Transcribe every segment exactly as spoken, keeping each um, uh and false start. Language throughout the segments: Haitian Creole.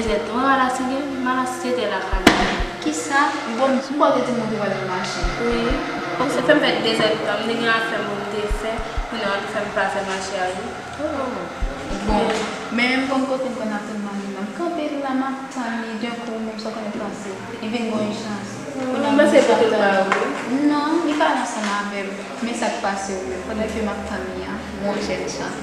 Tèt mwen, Malas gen, Malas se tè lakay mwen. Kisa? Bon, m pa te di mwen te pral nan mache. Wi. Bon, se fè m fè dezèdtan, m te gen afè m pou m te fè, kounye a ou te fè m pa fè mache a, wi. Oh. Bon, men m konn kote m konn ap tann mari m nan. M kanpe la, m ap tann li, denkou, menm sa w konnen franse. Li vin gon ijans. Kounye a m panse pote l ba ou. Non, li pa ansanm avè m. Men sa k pase w menm, pandan ke m ap tann li a, mon jèn jan.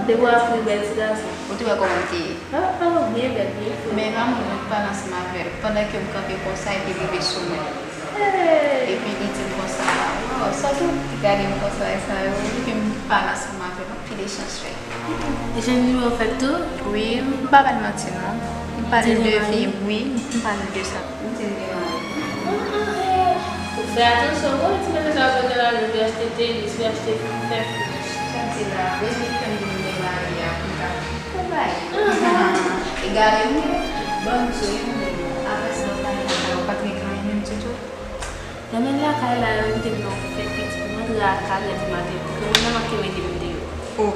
Depi w ap ri bèl ti gason. Ou te wè kòman m te ye? Oh, oh, byen bèl, byen fre. Men pa moun, li pa ansanm avè l. Pandan ke m kanpe konsa, epi li rive sou mwen. Hey! Epi li di m konsa, oh, sa tou, li gade m konsa, e sa yo, epi m pa ansanm avè l. Pile chans fè. Jan nimewo fèt tou? Wi, m pa pral manti non. M pale de vi m, wi, m pale de sa. M di l gen mari. Ah, ah, eh. Ou fè atansyon, bon, ti mesye sa yo te la, nou vin achte tenis, vin achte fè fouch. Sa m di la, bezwen fè m vin gen mari a, pou m ka fè bagay. Ah, ah. Egare m ye, ban m di w, yon moun, apre sa, w pa gen mari, ou pa t regle anyen menm ditou. Nan men lakay la, yo te vle fè pitit, m antre a kat è di maten, granmoun nan manke mete m deyò. Oh,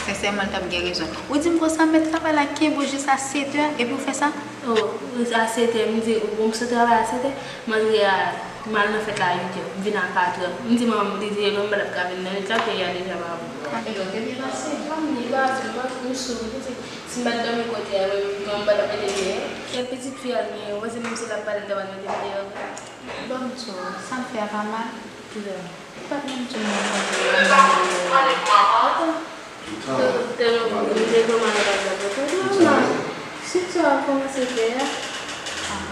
sensèman, l t ap gen rezon. Ou di m konsa, mèt travay la kenbe w jis a sèt è, epi w fè sa? Oh, a sèt è, m di, bon, m sot travay a sèt è, m antre a, m al nan fèt la uit è, m vin a kat è. M di manman m, li di, e non, m pa t ap ka vin nan uit la, peyi a deja pa bon. Ah, e yo te byen pase. Manmi, li pa di, m sou, m di, si m pa t dòmi kote a, mwen, mwen, m pa t ap mete m deyò. Kèl pitit fi a l genyen, ou panse menm si l ap pale, l ta pral mete m deyò vre? Ban m di w, sa m fè a pa mal. Kisa? Ou pa t menm di m nan konte yo, m ban m nimewo a. Atann. Tèlman m te fè mal, m pa t ap konte yo, non. Sit sa w ap kòmanse fè a. Ah.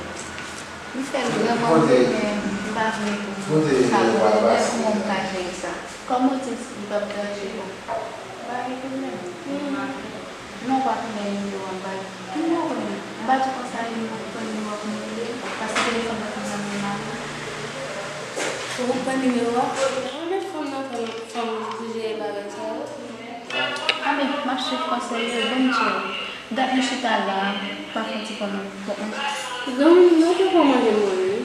M fè l vrèman vre, men m pa vle pou sa, m pa konnen kòman m ka jere sa. Kòman w di li p ap danje, bon. Bagay ki menm. Non, w pa konnen nimewo a, m pa, m pa konnen. M pa di konsa, li mwen pran nimewo a pou m rele, paske telefòn nan toujou nan men mari m. Ou pran nimewo a? Mwen met fanm nan, fanm, fanm ki jere bagay sa yo. Anben, m ap swiv konsèy yo, bon Dye. Dat nou chita la, pa fè yon ti kòman. Granmoun, mwen te fè manje mwen, wi.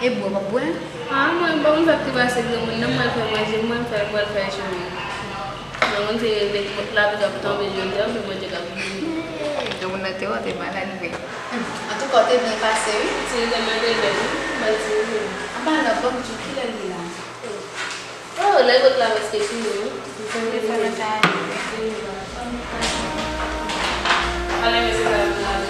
E bwè, w ap bwè? Ah, mwen, bon, mwen fè ti pase granmoun nan, mwen fè manje, mwen fè, mwen fè cheri. Granmoun se lavi k ap tonbe jodi a, se Bondye k ap vini. Granmoun nan te wè w te malad vre. Antouka, w te byen pase, wi. Ti Lilè mande bèl, wi. Bèl ti Lilè. Anba nan banm di w kilè l ye la. Oh, lè gòt la prèske fini, wi. Li fèmen sa. Ale, mesye, sa yo vin ale.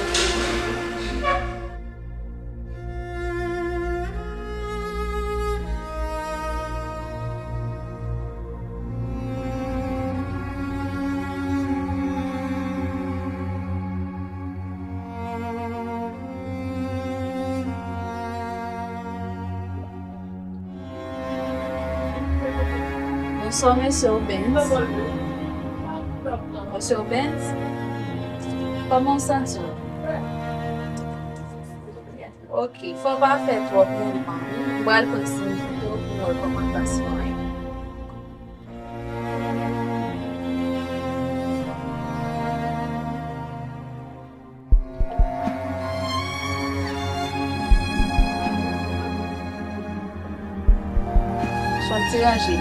Bonswa, mesye Obens. Mesye Obens, kòman w santi w? Ok, fò w pa fè twòp mouvman. M pral pran siy foto pou m wè kòman tansyon an ye. Son ti ranje.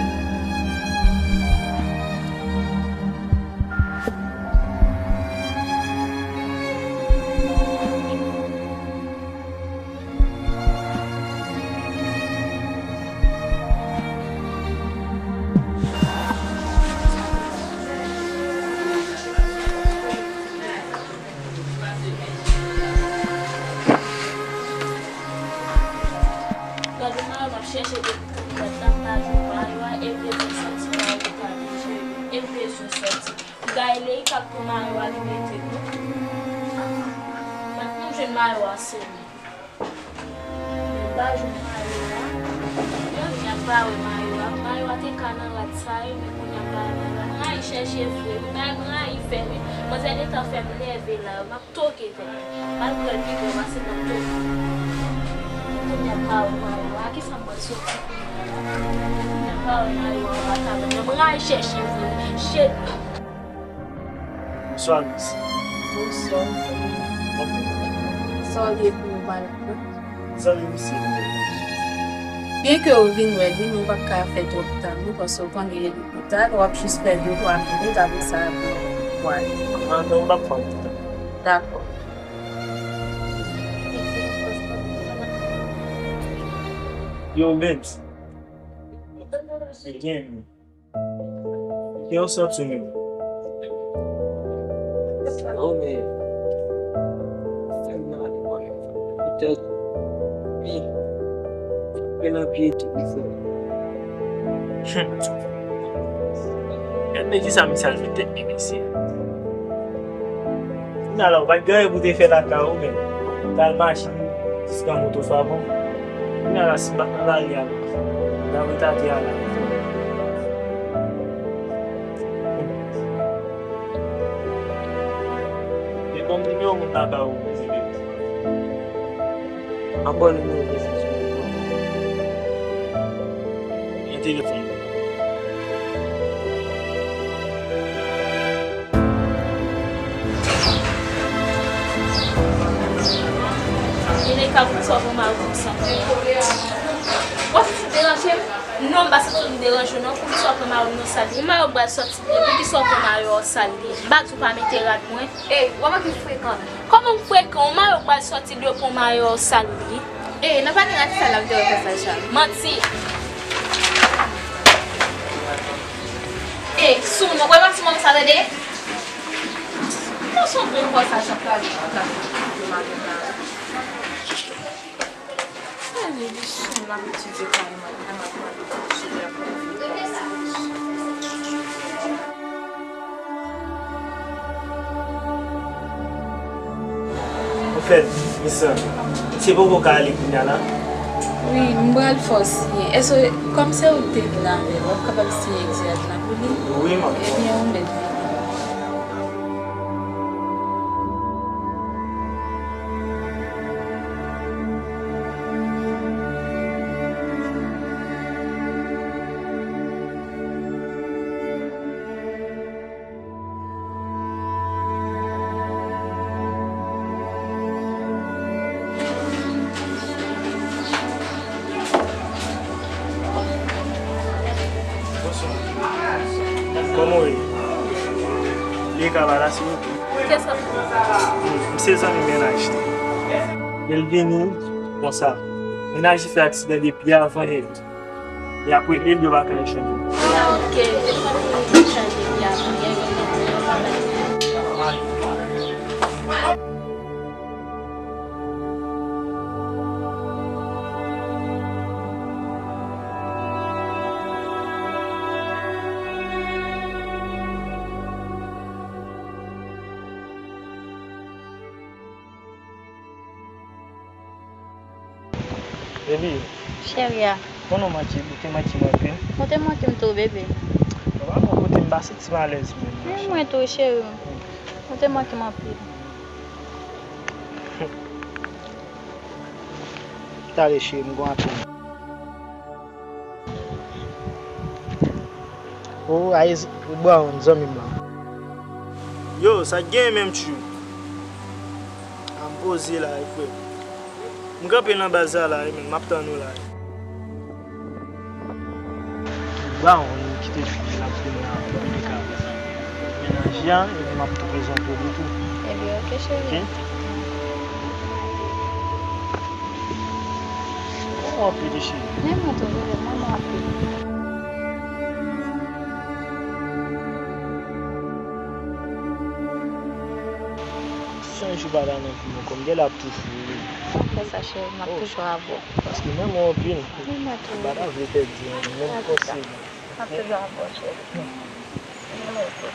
Gade mayo m ap chèche depi tout dat la, m pa jwenn mayo a, e bezwen sòti mayo m ta vin cheri, e bezwen sòti. M gaye Leyi k ap pran mayo a, li mete tou. Mwen jwenn mayo a sere. M pa jwenn mayo a. Kounye a m pa wè mayo a. Mayo a te ka nan rad sa yo, men kounye a m pa wè mayo a. M rayi chèche vre wi, bagay m rayi fè wi. Manzè gentan fè m nève la, m ap toke tèt mwen. M al pran l pi byen pase m ap toke. Kounye a m pa wè mayo a. Kisa m pral soti kounye a? Kounye a m pa wè mayo a, m pa ka wè l. M rayi chèche vre wi. Shit. Bonswa, miss. Bonswa. Sa w ye pou nou pale? Zanmi m se mwen. Byenke w vin wè li, men w p ap ka fè twòp tan non, paske w konnen li pi ta, w ap jis fè de twa minit, apre sa, bon, w ale. Ah, non, m p ap pran tan. Dakò. Yo, Benz. Gen. Ki w santi w menm? Oh, men. Sa m nan ale, bòy. Poutèt. Wi. Frape nan pye tou, wi, frè. Gad men kisa misye al met tèt li, mesye. Kounye a la, ou pa t gen anyen pou w te fè lakay ou, men ou t al mache jiska moto Favon. Kounye a la, si m pa t nan lari a, m ta ret atè a la. E ban m nimewo moun lakay ou, Zebe. An bon nimewo, Zebe. Gen telefòn. Eneka, poukisa w pran mari w konsa? W ap soti deranje m? Non, m pa soti vin deranje w, non. Poukisa w pran mari w nan sal li? Ou mari w pral soti byen, poukisa w pran mari w sal li? M pa di w pa mete rad mwen. Ey, w ap manke frekan. Kòman m frekan? Ou mari w pral soti depo mari w sal li? Ey, nan pa gen rad sal la, m te wè kò sa, Chal. Manti. Ey, sou mwen, wè pa sou mwen sa, tande? Non, se yon grenn kò sa, Chal, la, la, la. Ann, li sou m ap etidye kay mwen, lè m ap mande pou sou lè pou. Anfèt, Miss, misye poko ka ale kounye a la? Wi, m pral fè w siyen. Èske, kòm se ou k te vin avè l, w ap kapab siyen egzèt la pou li? Wi, m ap. Ebyen, ou mèt vini. Bonswa. Kòman w ye? Li ka ba la, silvouplè? Kiyès k ap pale? Hmm, m se zanmi mennaj li. Lè l vini, konsa. Mennaj li fè aksidan depi avan yè. Y ap regle l, yo pa ka echange. Ah, ok. Yo pa ka echange, y ap regle l. Baby. Cheri a. Konnen w manke, ou te manke m anpil. Ou te manke m tou, bebe. Ou pa konn kote m pase ti malèz menm. Menm mwen tou, cheri. Ou te manke m anpil. Talè, cheri, m gon apèl. Oh, Ais, Brown, zanmi m lan. Yo, sa k gen menm, tchou? A, m poze la, wi, frè. M kanpe nan baz la, la, wi, men m ap tann ou la, wi. Brown, kite tchou, l ap vin la, pou li ka mennaj li a, epi m ap tou prezante w li tou. Ebyen, ok, cheri. Ok? Mwen anpil, cheri. Men mwen tou, bebe, mwen anpil. Si yon jou pa ta nan vi mwen, kòm gen la ap toujou. Sa fè sa, cheri, m ap toujou avè w. Paske mwen, mwen anpil. Men mwen tou. M pa ta vle pèdi yon menm posib. M ap toujou avè w, cheri. Men mwen tou.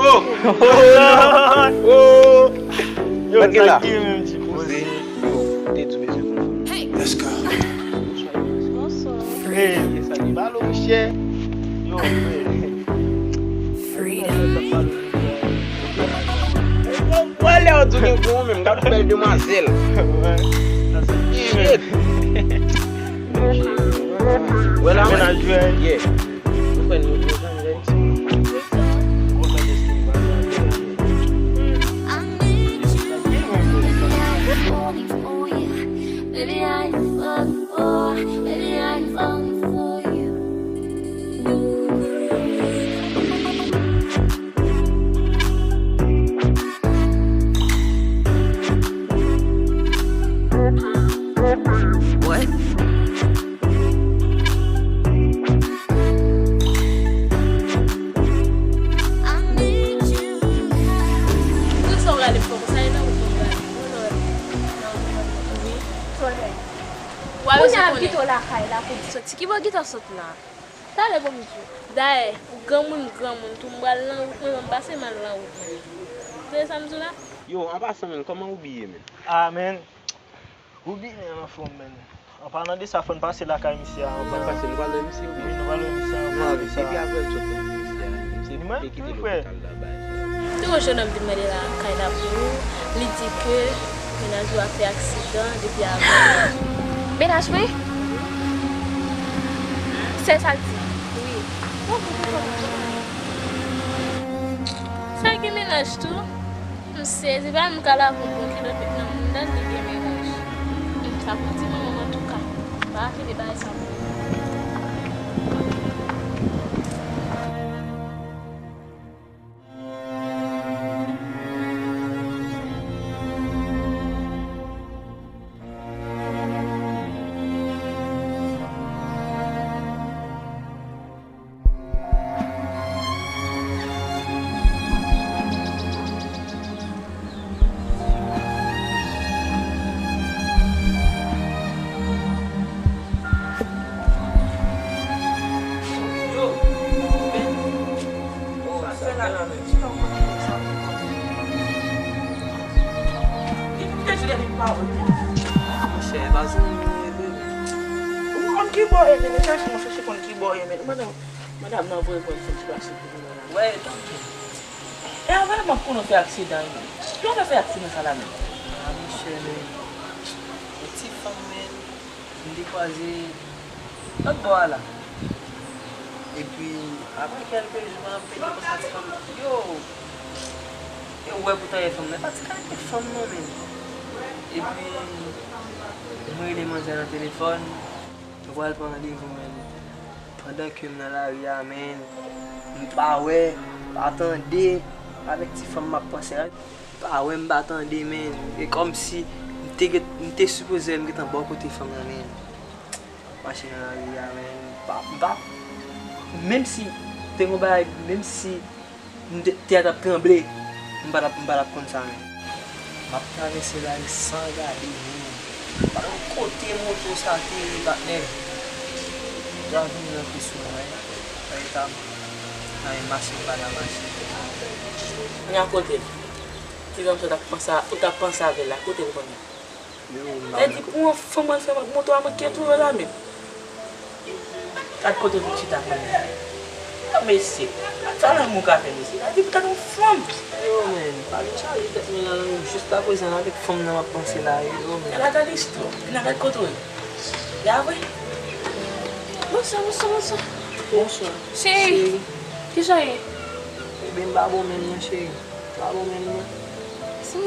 Oh! Oh! Yo, sa ki menm ti poze. Yo, te tou bezwen konn. Let's go. Bonsoir. Hey, sa ki balo, monchè. Yo, frè. Freedom. Bon, lè yo di w gen gwo menm, gad bèl demwazèl. Shit. Wè la, mennaj, yeah. Ou fè nou yo janm lè ti. Baby, I ain't fucking for, baby, I ain't falling for you. Kite w lakay la pou m soti. Ki bò w gentan sot la? Talè pou m di w. Dayè, ou granmoun, granmoun tou, m pral nan wout mwen, ban m pase m al nan wout mwen. Tande sa m di w la? Yo, an pasan, menn, kòman Woubi ye, menn? Ah, menn, Woubi, menn, anfòm, menn. An palan de sa, fò n pase lakay misye a anvan. Sa pase, nou pral wè misye, Woubi? Wi, nou pral wè misye anvan. Depi apre l sot nan misye a, misye te kite lopital la bay. Te yon jennonm vin mande lakay la pou ou, li di ke mennaj ou a fè aksidan depi avan. Mennaj mwen? Se sa l di? Wi. Sa gen mennaj tou? M sezi, pa menm ka lave yon bon kilòt met nan mouda l, li gen mennaj. M, sa pou di manman m antouka. Pa kite bagay sa pou ou. Monchè, pa zanmi mwen, ou konn ki bò e vini, chèche mwen chèche konn ki bò e vini. Madanm, madanm nan voye pran yon ti plas pou nou la. Wè, tanpri. E avan m ap konnen w fè aksidan, wi. Ki w fè fè aksidan sa la menm? Ah, monchè, men, yon ti fanm, men, m te kwaze lòt bò a la. Epi, apre kèlke jou, m ap pete konsa ti fanm, yo, e w wè pou tande fanm nan, e pa ti kalite fanm non, men. Epi, mwen rele manzè nan telefòn, nou pral pran randevou, men. Pandan ke m nan lari a, men, m pa wè, pa tande, avèk ti fanm m ap panse a, m pa wè, m pa tande, men. E kòmsi m te gen, m te sipoze m gentan bò kote fanm nan, men. Mache nan lari a, men, m pa, m pa, menm si te gen yon bagay, menm si m te, tè a t ap tranble, m pa t ap, m pa t ap konn sa, men. M ap travèse lari san gade, men. Pa konn kote moto sa te ye, patnè. Dwa vini rantre sou mwen. Nan eta m, nan yon mache m pa ka mache. Kounye a kote l? Ti zanmi sa w t ap panse a, ou t ap panse avè l la, kote l kounye a? Yo, m pa... Sa di pou yon fanm al fè moto a, mwen ki twouve la menm. Gad kote pou chita kounye a. Yo, mesye, sa lanmou ka fè, mesye. Sa di pou gad yon fanm. Yo, men, pa vin chaje tèt mwen la, non. Jiskaprezan, avèk fanm nan m ap panse la, yo, men. Ala gad istwa. Vin gad kote w ye. Ya vre? Bonswa, bonswa, bonswa. Bonswa. Cheri. Cheri. Kijan w ye? Ebyen, m pa bon menm, non, cheri. Pa bon menm non. Si,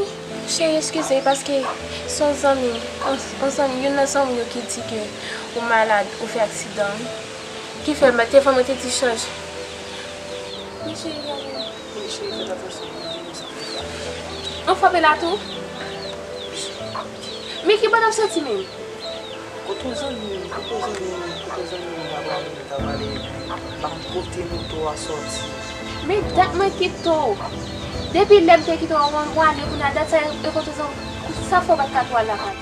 cheri, eskize, paske se yon zanmi, yon, yon zanmi, youn nan zanmi yo ki di ke ou malad, ou fè aksidan, wi. Ki fè, m te fè mwen te di chanje. Men cheri, gade. Men cheri, fè atansyon, pou di nou sa. Ou frape la tou? Men ki bò n ap soti menm? Kote w zanmi m, kote w zanmi m, kote w zanmi m, m ta prale, m ta prale, epi pa kote moto a sòti. Men dat mwen kite w. Depi lè m te kite w, w ale, kounye a dat sa, e kote w zanmi m, sa fè w pa t ka tou al lakay?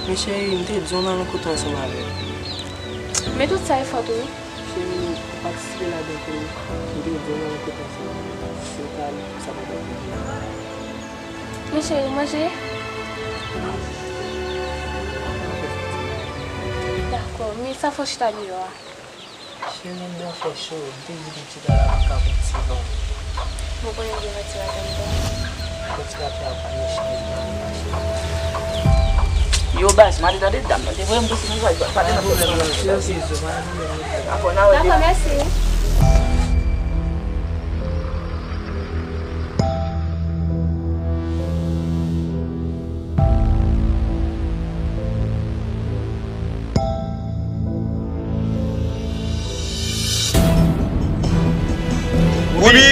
Men cheri, m te di w n al yon kote ansanm avè m. Men tout sa e fòt ou wi. Cheri, ou patisipe ladan tou wi. M te di w n al yon kote ansanm avè m. Si w pa ale, sa pa t ap rive. Men cheri, manje? Dakò, men sa fè w chita deyò a? Cheri, m nan fè cho, m te di pitit la la m ka pran ti van. Bon, konnen gen ventilatè anndan. Ventilatè a pa mechan, li pa mechan. Yo, baz, m ale tande dam nan. Te voye m pou sou mwen, pa gen pwoblèm non. Dakò, n a wè demen. Dakò, mèsi. Woubi,